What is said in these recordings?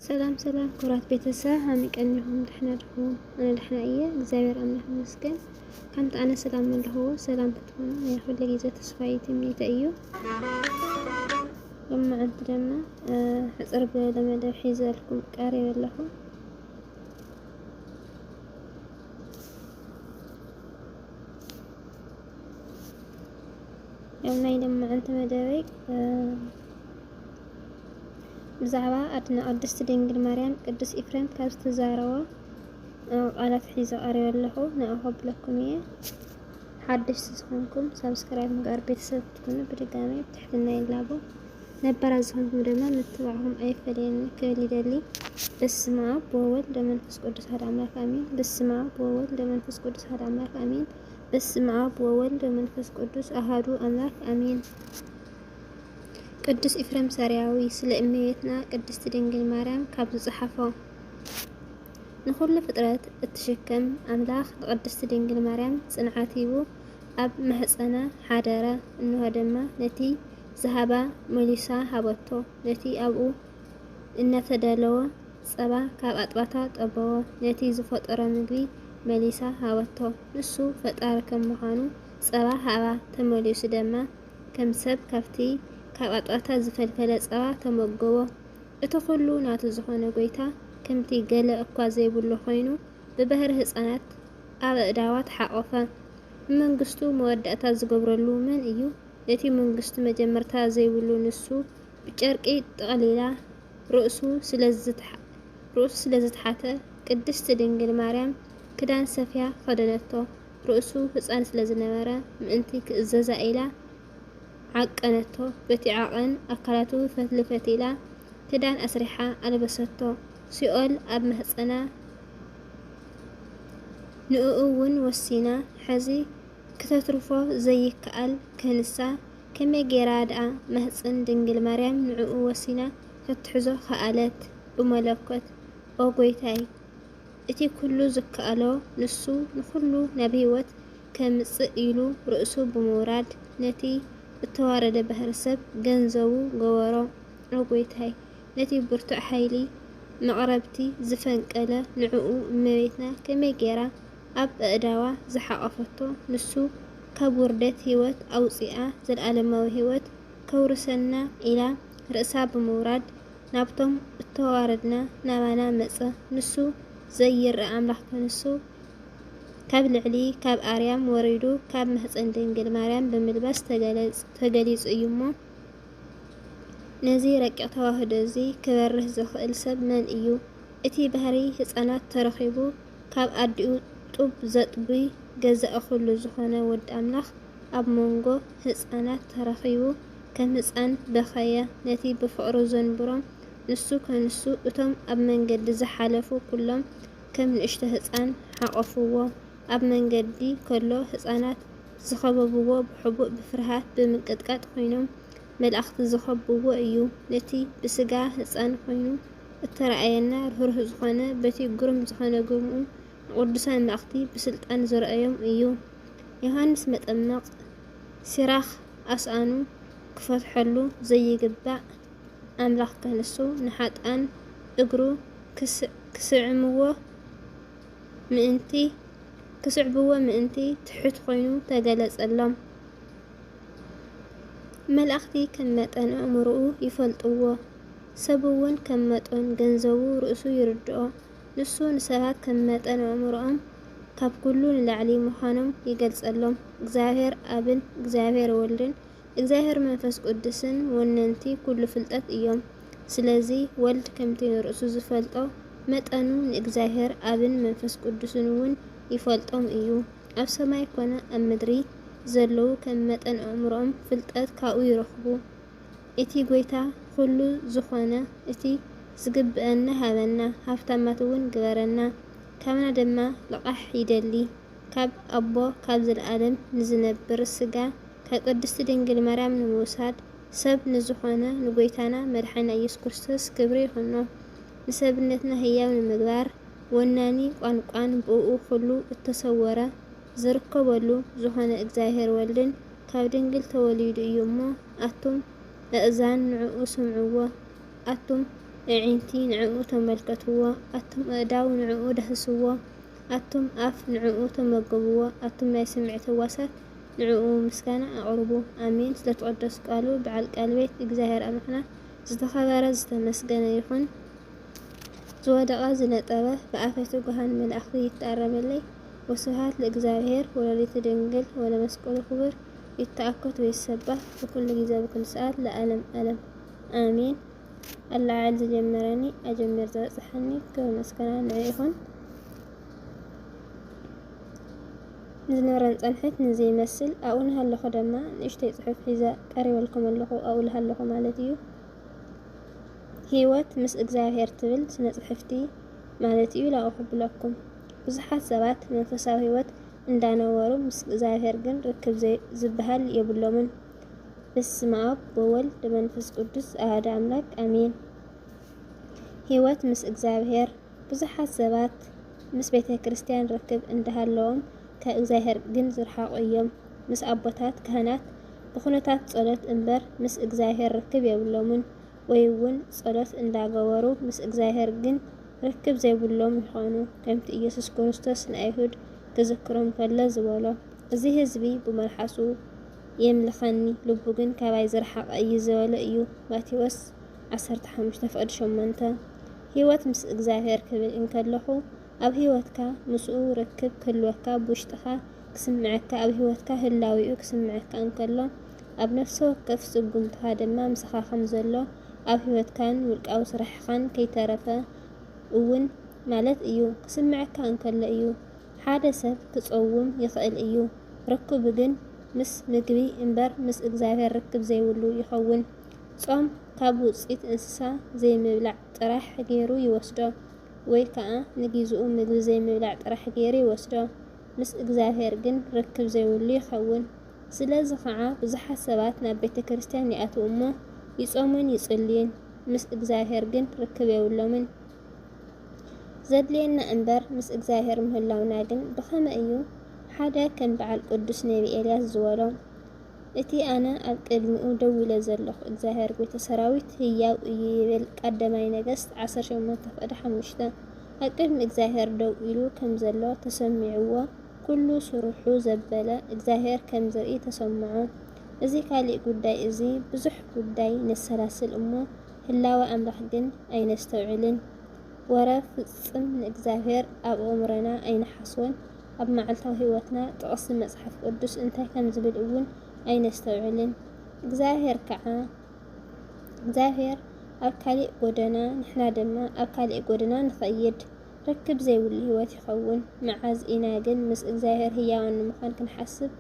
ሰላም ሰላም ክቡራት ቤተሰብ፣ ሃመይ ቀኒኹም? ደሕና ዲኹም? ኣነ ደሕና እየ፣ እግዚኣብሔር ኣምላኽ ይመስገን። ከምቲ ኣነ ሰላም ዘለኹዎ ሰላም ክትኾኑ ናይ ኩሉ ግዜ ተስፋይ ትምኒተይ እዩ። ሎማዓንቲ ድማ ሕፅር ዝበለ መደብ ሒዘልኩም ቀሪበ ኣለኹ። ኣብ ናይ ሎማዓንቲ መደበይ ብዛዕባ ኣድና ቅድስቲ ድንግል ማርያም ቅዱስ ኤፍሬም ካብ ዝተዛረቦ ቃላት ሒዘ ቀሪበ ኣለኹ። ንዑ ከብለኩም እየ። ሓደሽቲ ዝኾንኩም ሳብስክራይብ ምግባር ቤተሰብ ክትኩኑ ብድጋሚ ብትሕትና ይላቦ። ነባራት ዝኾንኩም ድማ ምትባዕኹም ኣይፈለየኒ ክብል ይደሊ። በስመ ኣብ ወወልድ ወመንፈስ ቅዱስ ኣሐዱ ኣምላክ ኣሜን። በስመ ኣብ ወወልድ ወመንፈስ ቅዱስ ኣሐዱ ኣምላክ ኣሜን። በስመ ኣብ ወወልድ ወመንፈስ ቅዱስ ኣሐዱ ኣምላክ ኣሜን። ቅዱስ ኤፍሬም ሶርያዊ ስለ እመቤትና ቅድስቲ ድንግል ማርያም ካብ ዝጸሓፎ፣ ንኹሉ ፍጥረት እትሽከም ኣምላኽ ንቅድስቲ ድንግል ማርያም ጽንዓት ሂቡ ኣብ ማህጸና ሓደረ። እንሆ ድማ ነቲ ዝሃባ መሊሳ ሃበቶ። ነቲ ኣብኡ እናተዳለወ ጸባ ካብ ኣጥባታ ጠበወ። ነቲ ዝፈጠሮ ምግቢ መሊሳ ሃበቶ። ንሱ ፈጣሪ ከም ምዃኑ ጸባ ሃባ። ተመሊሱ ድማ ከም ሰብ ካብቲ ካብ ኣጥባታ ዝፈልፈለ ጸባ ተመገቦ። እቲ ኹሉ ናቱ ዝኾነ ጐይታ፣ ከምቲ ገለ እኳ ዘይብሉ ኾይኑ፣ ብባህሪ ህጻናት ኣብ ኣእዳዋ ተሓቖፈ። ንመንግስቱ መወዳእታ ዝገብረሉ መን እዩ? ነቲ መንግስቱ መጀመርታ ዘይብሉ ንሱ ብጨርቂ ጠቕሊላ ርእሱ ስለ ዝተሓ-፣ ርእሱ ስለ ዝተሓተ፣ ቅድስቲ ድንግል ማርያም ክዳን ሰፍያ ከደነቶ። ርእሱ ህጻን ስለ ዝነበረ፣ ምእንቲ ክእዘዛ ኢላ ዓቀነቶ። በቲ ዓቐን ኣካላቱ ፈትሊ ፈቲላ ክዳን ኣስሪሓ ኣለበሰቶ። ሲኦል ኣብ ማህጸና ንእኡ እውን ወሲና። ሕዚ ክተትርፎ ዘይከኣል ከንሳ፣ ከመይ ገይራ ደኣ ማህጸን ድንግል ማርያም ንዕኡ ወሲና ክትሕዞ ከኣለት? ብመለኮት፣ ኦ ጐይታይ፣ እቲ ኩሉ ዝከኣሎ ንሱ ንኹሉ ናብ ህይወት ከምጽእ ኢሉ ርእሱ ብምውራድ፣ ነቲ እተዋረደ ባህሪ ሰብ ገንዘቡ ገበሮ። ኦ ጐይታይ፣ ነቲ ብርቱዕ ሓይሊ መቕረብቲ ዝፈንቀለ ንዕኡ እመቤትና ከመይ ገይራ ኣብ ኣእዳዋ ዝሓቖፈቶ? ንሱ ካብ ውርደት ህይወት ኣውጺኣ ዘለኣለማዊ ህይወት ከውርሰና ኢላ ርእሳ ብምውራድ ናብቶም እተዋረድና ናባና መጸ። ንሱ ዘይርእ ኣምላኽ ከንሱ ካብ ልዕሊ ካብ ኣርያም ወሪዱ ካብ ማህጸን ድንግል ማርያም ብምልባስ ተገለጽ-፣ ተገሊጹ እዩ እሞ፣ ነዚ ረቂቕ ተዋህዶ እዚ ክበርህ ዝኽእል ሰብ መን እዩ? እቲ ባህሪ ህጻናት ተረኺቡ ካብ ኣዲኡ ጡብ ዘጥቢ ገዛኢ ኩሉ ዝኾነ ወዲ ኣምላኽ ኣብ መንጎ ህጻናት ተረኺቡ ከም ህጻን በኸየ። ነቲ ብፍቕሩ ዘንብሮም ንሱ ከንሱ እቶም ኣብ መንገዲ ዝሓለፉ ኩሎም ከም ንእሽቶ ህጻን ሓቖፍዎ። ኣብ መንገዲ ከሎ ህጻናት ዝኸበብዎ ብሕቡእ ብፍርሃት ብምንቅጥቃጥ ኮይኖም፣ መላእኽቲ ዝኸብብዎ እዩ። ነቲ ብስጋ ህጻን ኮይኑ እተራእየና ርህሩህ ዝኾነ፣ በቲ ግሩም ዝኾነ ግርምኡ ንቅዱሳን መላእኽቲ ብስልጣን ዘርኣዮም እዩ። ዮሃንስ መጠምቕ ሲራኽ ኣስኣኑ ክፈትሐሉ ዘይግባእ ኣምላኽ ከንሱ ንሓጥኣን እግሩ ክስ-፣ ክስዕምዎ ምእንቲ፣ ክስዕብዎ ምእንቲ ትሑት ኮይኑ ተገለጸሎም። መላእኽቲ ከም መጠን ኣእምሮኡ ይፈልጥዎ፣ ሰብ እውን ከም መጠን ገንዘቡ ርእሱ ይርድኦ። ንሱ ንሰባት ከም መጠን ኣእምሮኦም ካብ ኩሉ ንላዕሊ ምዃኖም ይገልጸሎም። እግዚኣብሔር ኣብን እግዚኣብሔር ወልድን እግዚኣብሔር መንፈስ ቅዱስን ወነንቲ ኩሉ ፍልጠት እዮም። ስለዚ ወልድ ከምቲ ንርእሱ ዝፈልጦ መጠኑ ንእግዚኣብሔር ኣብን መንፈስ ቅዱስን እውን ይፈልጦም እዩ። ኣብ ሰማይ ኮነ ኣብ ምድሪ ዘለዉ ከም መጠን ኣእምሮኦም ፍልጠት ካብኡ ይረኽቡ። እቲ ጐይታ ኩሉ ዝኾነ፣ እቲ ዝግብአና ሃበና፣ ሃብታማት እውን ግበረና፣ ካባና ድማ ልቓሕ ይደሊ። ካብ ኣቦ ካብ ዘለኣለም ንዝነብር ስጋ ካብ ቅድስቲ ድንግል ማርያም ንምውሳድ ሰብ ንዝኾነ ንጎይታና መድሓኒና ኢየሱስ ክርስቶስ ክብሪ ይኹኖ። ንሰብነትና ህያው ንምግባር ወናኒ ቋንቋን ብእኡ ኩሉ እተሰወረ ዝርከበሉ ዝኾነ እግዚኣብሔር ወልድን ካብ ድንግል ተወሊዱ እዩ እሞ ኣቱም ኣእዛን ንዕኡ ስምዕዎ። ኣቱም ኣዒንቲ ንዕኡ ተመልከትዎ፣ ኣቱም ኣእዳው ንዕኡ ዳህስዎ፣ ኣቱም ኣፍ ንዕኡ ተመገብዎ፣ ኣቱም ናይ ስምዒት ህዋሳት ንዕኡ ምስጋና ኣቕርቡ። ኣሜን። ስለ እቲ ቅዱስ ቃሉ በዓል ቃል ቤት እግዚኣብሔር ኣምላኽና ዝተኸበረ ዝተመስገነ ይኹን። ዝወደቐ ዝነጠበ ብኣፈ ትጉሃን መላእኽቲ ይተኣረመለይ። ወስብሐት ለእግዚኣብሔር ወለወላዲቱ ድንግል ወለመስቀሉ ክቡር። ይተኣኮት ወይሰባህ በኩሉ ጊዜ በኩሉ ሰዓት ለዓለም ዓለም ኣሜን። ኣላዓል ዝጀመረኒ ኣጀምር ዘብጽሐኒ ክብሪ ምስጋና ንዑ ይኹን። ንዝነበረን ጸንሕት ንዘይመስል ኣብኡ እናሃለኹ ድማ ንእሽተይ ጽሑፍ ሒዘ ቀሪበልኩም ኣለኹ፣ ኣብኡ እናሃለኹ ማለት እዩ። ህይወት ምስ እግዚኣብሔር ትብል ስነ ጽሕፍቲ ማለት እዩ ላኡ ክብለኩም። ብዙሓት ሰባት መንፈሳዊ ህይወት እንዳነበሩ ምስ እግዚኣብሔር ግን ርክብ ዘይ-፣ ዝበሃል የብሎምን። በስመ ኣብ ወወልድ ወመንፈስ ቅዱስ ኣሐደ ኣምላክ ኣሜን። ህይወት ምስ እግዚኣብሔር። ብዙሓት ሰባት ምስ ቤተ ክርስቲያን ርክብ እንዳሃለዎም ካብ እግዚኣብሔር ግን ዝረሓቑ እዮም። ምስ ኣቦታት ካህናት ብኹነታት ጸሎት እምበር ምስ እግዚኣብሔር ርክብ የብሎምን። ወይ እውን ጸሎት እንዳገበሩ ምስ እግዚኣብሔር ግን ርክብ ዘይብሎም ይኾኑ። ከምቲ ኢየሱስ ክርስቶስ ንኣይሁድ ክዝክሮም ከሎ ዝበሎ፣ "እዚ ህዝቢ ብመልሓሱ የምልኸኒ፣ ልቡ ግን ካባይ ዝረሓቐ እዩ" ዝበሎ እዩ። ማቴዎስ ዓሰርተ ሓሙሽተ ፍቕዲ ሸሞንተ። ህይወት ምስ እግዚኣብሔር ክብል እንከለኹ፣ ኣብ ህይወትካ ምስኡ ርክብ ክህልወካ፣ ብውሽጥኻ ክስምዐካ፣ ኣብ ህይወትካ ህላዌኡ ክስምዐካ እንከሎ፣ ኣብ ነፍሲ ወከፍ ስጉምትኻ ድማ ምሳኻ ከም ዘሎ፣ ኣብ ህይወትካን ውልቃዊ ስራሕኻን ከይተረፈ እውን ማለት እዩ፣ ክስምዐካ እንከሎ እዩ። ሓደ ሰብ ክጸውም ይኽእል እዩ፣ ርክቡ ግን ምስ ምግቢ እምበር ምስ እግዚኣብሔር ርክብ ዘይብሉ ይኸውን። ጾም ካብ ውጽኢት እንስሳ ዘይምብላዕ ጥራሕ ገይሩ ይወስዶ፣ ወይ ከኣ ንጊዝኡ ምግቢ ዘይምብላዕ ጥራሕ ገይሩ ይወስዶ፣ ምስ እግዚኣብሔር ግን ርክብ ዘይብሉ ይኸውን። ስለዚ ኸዓ ብዙሓት ሰባት ናብ ቤተ ክርስቲያን ይኣትዉ እሞ ይጾሙን ይጽልዩን፣ ምስ እግዚኣብሔር ግን ርክብ የብሎምን። ዘድልየና እምበር ምስ እግዚኣብሔር ምህላውና ግን ብኸመይ እዩ? ሓደ ከም በዓል ቅዱስ ነቢ ኤልያስ ዝበሎ፣ "እቲ ኣነ ኣብ ቅድሚኡ ደው ኢለ ዘለኹ እግዚኣብሔር ጐይታ ሰራዊት ህያው እዩ" ይብል ቀዳማይ ነገስት ዓሰርተ ሸሞንተ ፍቕዲ ሓሙሽተ። ኣብ ቅድሚ እግዚኣብሔር ደው ኢሉ ከም ዘሎ ተሰሚዕዎ፣ ኩሉ ስርሑ ዘበለ እግዚኣብሔር ከም ዝርኢ ተሰምዖ። እዚ ካሊእ ጉዳይ እዚ ብዙሕ ጉዳይ ነሰላስል እሞ ህላወ ኣምላኽ ግን ኣይነስተውዕልን። ወረ ፍጽም ንእግዚኣብሔር ኣብ ኣእምሮና ኣይንሓስቦን፣ ኣብ መዓልታዊ ህይወትና ጥቕሲ መጽሓፍ ቅዱስ እንታይ ከም ዝብል እውን ኣይነስተውዕልን። እግዚኣብሔር ከኣ፣ እግዚኣብሔር ኣብ ካሊእ ጎደና፣ ንሕና ድማ ኣብ ካሊእ ጎደና ንኸይድ። ርክብ ዘይብሉ ህይወት ይኸውን። መዓዝ ኢና ግን ምስ እግዚኣብሔር ህያዋን ንምዃን ክንሓስብ?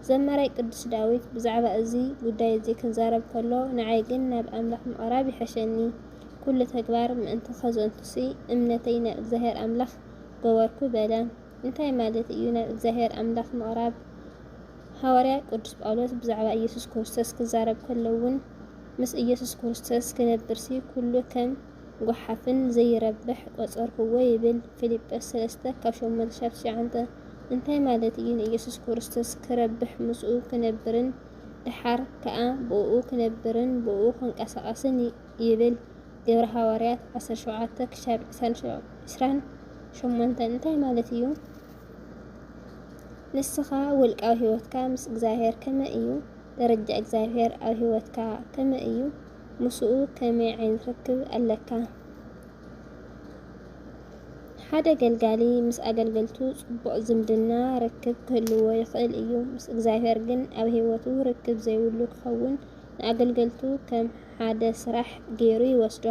ዘማራይ ቅዱስ ዳዊት ብዛዕባ እዚ ጉዳይ እዚ ክንዛረብ ከሎ፣ "ንዓይ ግን ናብ ኣምላኽ ምቕራብ ይሐሸኒ፣ ኩሉ ተግባር ምእንቲ ኸዘንቱሲ እምነተይ ናብ እግዚኣብሔር ኣምላኽ ገበርኩ" በለ። እንታይ ማለት እዩ ናብ እግዚኣብሔር ኣምላኽ ምቕራብ? ሃዋርያ ቅዱስ ጳውሎስ ብዛዕባ ኢየሱስ ክርስቶስ ክዛረብ ከሎ እውን፣ "ምስ ኢየሱስ ክርስቶስ ክነብርሲ ኩሉ ከም ጓሓፍን ዘይረብሕ ቆጸርክዎ" ይብል። ፊልጶስ ሰለስተ ካብ ሸሞንተ ክሳብ ትሽዓተ። እንታይ ማለት እዩ ንኢየሱስ ክርስቶስ ክረብሕ ምስኡ ክነብርን ደሓር ከኣ ብእኡ ክነብርን ብእኡ ክንቀሳቐስን ይ-፣ ይብል። ግብረ ሃዋርያት ዓሰርተ ሸውዓተ ክሳብ ዕስራን ሸ-፣ ዕስራን ሸሞንተን። እንታይ ማለት እዩ? ንስኻ ውልቃዊ ህይወትካ ምስ እግዚኣብሔር ከመይ እዩ? ደረጃ እግዚኣብሔር ኣብ ህይወትካ ከመይ እዩ? ምስኡ ከመይ ዓይነት ርክብ ኣለካ? ሓደ ኣገልጋሊ ምስ ኣገልገልቱ ጽቡቕ ዝምድና ርክብ ክህልዎ ይኽእል እዩ። ምስ እግዚኣብሔር ግን ኣብ ህይወቱ ርክብ ዘይብሉ ክኸውን ንኣገልገልቱ ከም ሓደ ስራሕ ገይሩ ይወስዶ።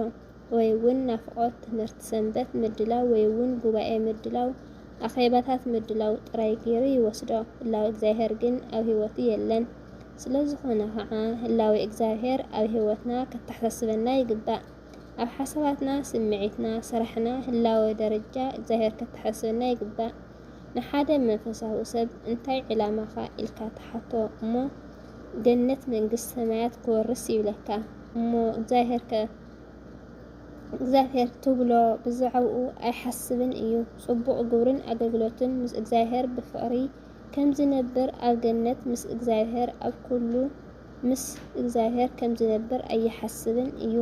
ወይ እውን ናፍቖት ትምህርቲ ሰንበት ምድላው ወይ እውን ጉባኤ ምድላው፣ ኣኼባታት ምድላው ጥራይ ገይሩ ይወስዶ። ህላወ እግዚኣብሔር ግን ኣብ ህይወቱ የለን። ስለ ዝኾነ ኸዓ ህላወ እግዚኣብሔር ኣብ ህይወትና ከተሓሳስበና ይግባእ። ኣብ ሓሳባትና፣ ስምዒትና፣ ስራሕና፣ ህላወ ደረጃ እግዚኣብሔር ከተሓስበና ይግባእ። ንሓደ መንፈሳዊ ሰብ እንታይ ዕላማኻ ኢልካ ትሓቶ እሞ ገነት መንግስቲ ሰማያት ክወርስ ይብለካ። እሞ እግዚኣብሔር ከ እግዚኣብሔር ትብሎ ብዛዕባኡ ኣይሓስብን እዩ። ጽቡቕ ግብርን ኣገልግሎትን ምስ እግዚኣብሔር ብፍቕሪ ከም ዝነብር ኣብ ገነት ምስ እግዚኣብሔር ኣብ ኩሉ ምስ እግዚኣብሔር ከም ዝነብር ኣይሓስብን እዩ።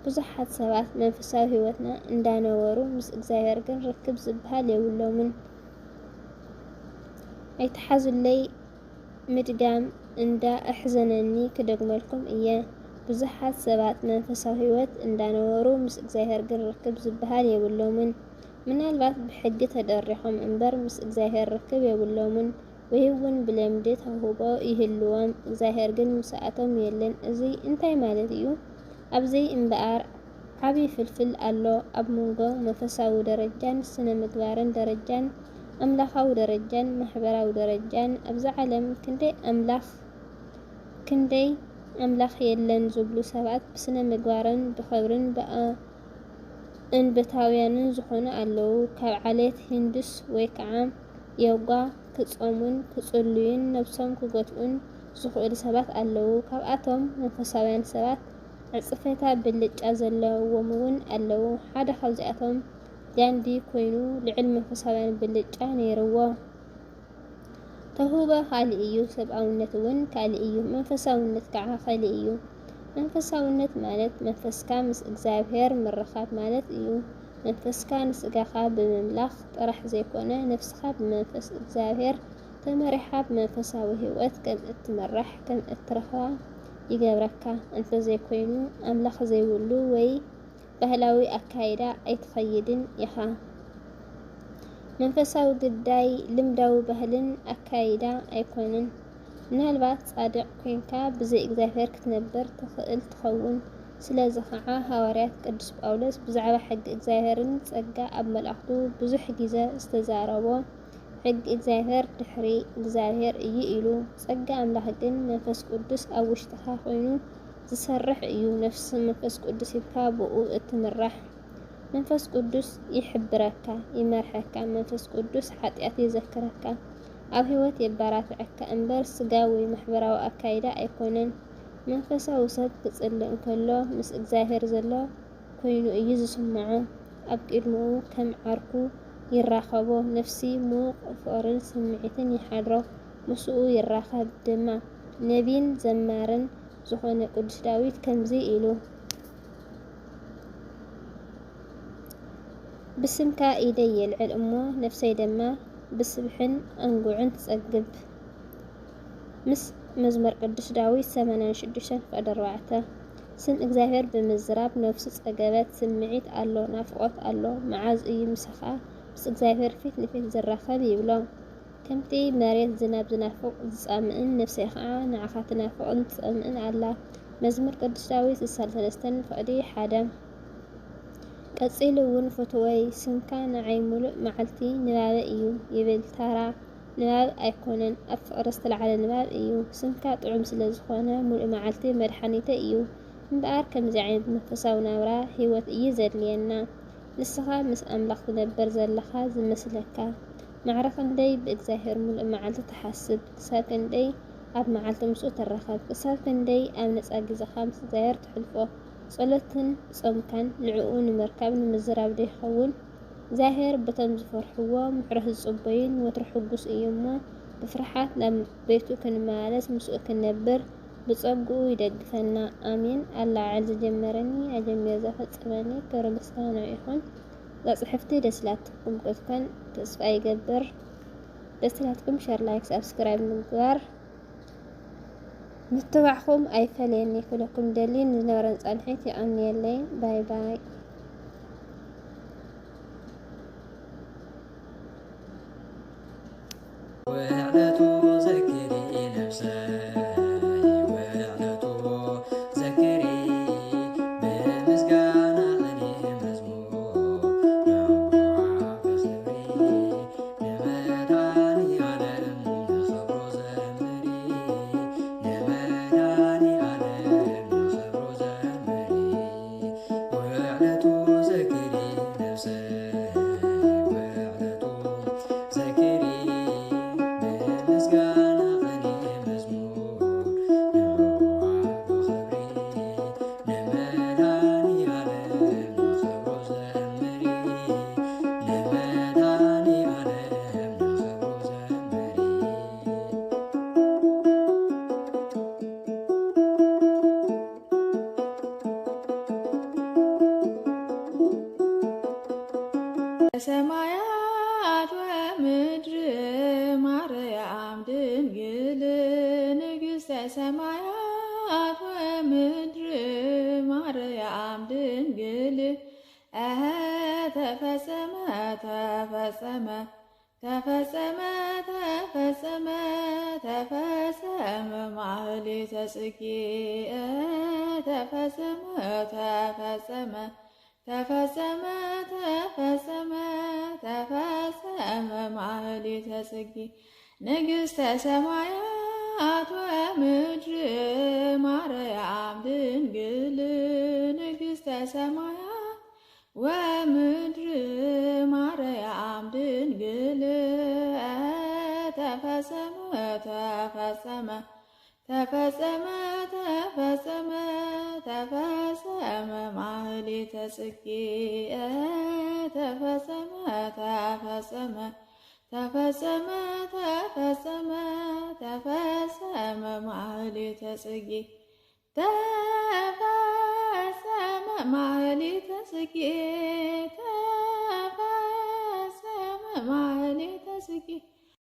ብዙሓት ሰባት መንፈሳዊ ህይወትና እንዳነበሩ ምስ እግዚኣብሔር ግን ርክብ ዝበሃል የብሎምን። ኣይትሓዙለይ ምድጋም እንዳ ኣሕዘነኒ ክደግመልኩም እየ። ብዙሓት ሰባት መንፈሳዊ ህይወት እንዳነበሩ ምስ እግዚኣብሔር ግን ርክብ ዝበሃል የብሎምን። ምናልባት ብሕጊ ተደሪኾም እምበር ምስ እግዚኣብሔር ርክብ የብሎምን። ወይ እውን ብለምዲ ተውህቦ ይህልዎም፣ እግዚኣብሔር ግን ምስኣቶም የለን። እዚ እንታይ ማለት እዩ? ኣብዚ እምበኣር ዓቢ ፍልፍል ኣሎ። ኣብ መንጎ መንፈሳዊ ደረጃን ስነ ምግባርን ደረጃን ኣምላኻዊ ደረጃን ማሕበራዊ ደረጃን ኣብዛ ዓለም ክንደይ ኣምላኽ ክንደይ ኣምላኽ የለን ዝብሉ ሰባት ብስነ ምግባርን ብኽብርን ብኣ እንብታውያንን ዝኾኑ ኣለዉ። ካብ ዓሌት ሂንዱስ ወይ ከዓ ዮጋ ክጾሙን ክጽልዩን ነብሶም ክገትኡን ዝኽእሉ ሰባት ኣለዉ። ካብኣቶም መንፈሳውያን ሰባት ዕጽፈታ ብልጫ ዘለዎም እውን ኣለዉ። ሓደ ካብዚኣቶም ጋንዲ ኮይኑ ልዕል መንፈሳውያን ብልጫ ነይርዎ። ተውህቦ ካልእ እዩ፣ ሰብኣውነት እውን ካልእ እዩ፣ መንፈሳውነት ከዓ ካልእ እዩ። መንፈሳውነት ማለት መንፈስካ ምስ እግዚኣብሔር ምርኻብ ማለት እዩ። መንፈስካ ንስጋኻ ብምምላኽ ጥራሕ ዘይኮነ፣ ነፍስኻ ብመንፈስ እግዚኣብሔር ተመሪሓ ብመንፈሳዊ ህይወት ከም እትምራሕ፣ ከም እትረኽባ ይገብረካ። እንተዘይኮይኑ ኣምላኽ ዘይብሉ ወይ ባህላዊ ኣካይዳ ኣይትኸይድን ኢኻ። መንፈሳዊ ግዳይ ልምዳዊ ባህልን ኣካይዳ ኣይኮነን። ምናልባት ጻድቕ ኮንካ ብዘይ እግዚኣብሔር ክትነብር ትኽእል ትኸውን። ስለዚ ኸዓ ሃዋርያት ቅዱስ ጳውሎስ ብዛዕባ ሕጊ እግዚኣብሔርን ጸጋ ኣብ መልእኽቱ ብዙሕ ግዘ ዝተዛረቦ ሕጊ እግዚኣብሔር ድሕሪ እግዚኣብሔር እዩ ኢሉ። ጸጋ ኣምላኽ ግን መንፈስ ቅዱስ ኣብ ውሽጥኻ ኮይኑ ዝሰርሕ እዩ። ነፍሲ መንፈስ ቅዱስ ሂብካ ብኡ እትምራሕ። መንፈስ ቅዱስ ይሕብረካ፣ ይመርሐካ። መንፈስ ቅዱስ ሓጢኣት ይዘክረካ፣ ኣብ ህይወት የባራትዐካ እምበር ስጋ ወይ ማሕበራዊ ኣካይዳ ኣይኮነን። መንፈሳዊ ሰብ ክጽሊ እንከሎ ምስ እግዚኣብሔር ዘሎ ኮይኑ እዩ ዝስምዖ። ኣብ ቅድሚኡ ከም ዓርኩ ይራኸቦ፣ ነፍሲ ምዉቕ ፍቕርን ስምዒትን ይሓድሮ፣ ምስኡ ይራኸብ ድማ። ነቢን ዘማርን ዝኾነ ቅዱስ ዳዊት ከምዚ ኢሉ፣ ብስምካ ኢደይ የልዕል እሞ፣ ነፍሰይ ድማ ብስብሕን ኣንጉዕን ትጸግብ። ምስ መዝሙር ቅዱስ ዳዊት ሰማንያን ሽዱሽተን ፍቕዲ ኣርባዕተ። ስም እግዚኣብሔር ብምዝራብ ነፍሱ ጸገበት፣ ስምዒት ኣሎ፣ ናፍቖት ኣሎ። መዓዝ እዩ ምሳኻ ምስ እግዚኣብሔር ፊት ንፊት ዝራኸብ ይብሎ። ከምቲ መሬት ዝናብ ዝናፍቕ ዝጻምእን፣ ነፍሰይ ኸዓ ንዓኻ ትናፍቕን ትጸምእን ኣላ። መዝሙር ቅዱስ ዳዊት ስሳን ሰለስተን ፍቕዲ ሓደ። ቀጺሉ እውን ፍቱወይ፣ ስምካ ንዓይ ምሉእ መዓልቲ ንባበይ እዩ ይብል። ታራ ንባብ ኣይኮነን፣ ኣብ ፍቕሪ ዝተላዕለ ንባብ እዩ። ስምካ ጥዑም ስለ ዝኾነ፣ ምሉእ መዓልቲ መድሓኒተይ እዩ። እምበኣር ከምዚ ዓይነት መንፈሳዊ ናብራ ህይወት እዩ ዘድልየና። ንስኻ ምስ ኣምላኽ ትነብር ዘለኻ ዝመስለካ። ማዕረ ክንደይ ብእግዚኣብሔር ምሉእ መዓልቲ ትሓስብ? ክሳብ ክንደይ ኣብ መዓልቲ ምስኡ ትራኸብ? ክሳብ ክንደይ ኣብ ነጻ ግዜኻ ምስ እግዚኣብሔር ተሕልፎ? ጸሎትን ጾምካን ንዕኡ ንምርካብ ንምዝራብ ዶ ይኸውን? እግዚኣብሔር በቶም ዝፈርሕዎ ምሕረት ዝጽበዩን ወትሩ ሕጉስ እዩ እሞ፣ ብፍርሓት ናብ ቤቱ ክንመላለስ ምስኡ ክንነብር ብጸግኡ ይደግፈና። ኣሜን። ኣላዓዕል ዝጀመረኒ ኣጀሚሩ ዘፈጸመኒ ክብሪ ምስጋና ይኹን። እዛ ጽሕፍቲ ደስ ኢላትኩም ክትኮን ተስፋ ይገብር። ደስ ኢላትኩም ሸር፣ ላይክ፣ ሳብስክራይብ ምግባር ምትባዕኹም ኣይፈለየኒ ክብለኩም ደሊ። ንዝነበረን ጻንሒት የቐንየለይ። ባይ ባይ። ውዕለቱ ዘኪሪ ነፍሰይ፣ ውዕለቱ ዘኪሪ ብምስጋና ቅኔ መዝሙር፣ ንዕኡ ብኽብሪ ንመድኃኔዓለም ንኽብሩ ዘምሪ፣ ንመድኃኔዓለም ንኽብሩ ዘምሪ። ውዕለቱ ዘኪሪ ነፍሰይ፣ ውዕለቱ ዘኪሪ ብምስጋና ሰማያት ወምድር ማርያም ድንግል ንግሥተ ሰማያት ወምድር ማርያም ድንግል እህ ተፈጸመ ተፈጸመ ተፈጸመ ተፈጸመ ተፈጸመ ማህሌተ ጽጌ እህ ተፈጸመ ተፈጸመ ተፈጸመ ተፈጸመ ተፈጸመ ማህሌተ ጽጌ ንግሥተ ሰማያት ወምድር ማርያም ድንግል ንግሥተ ሰማያት ወምድር ማርያም ድንግል ተፈጸመ ተፈጸመ ተፈጸመ ተፈጸመ ተፈጸመ ማህሌተ ጽጌ ተፈጸመ ተፈጸመ ተፈጸመ ተፈጸመ ተፈጸመ ማህሌተ ጽጌ ተፈጸመ ማህሌተ ጽጌ ተፈጸመ ማህሌተ ጽጌ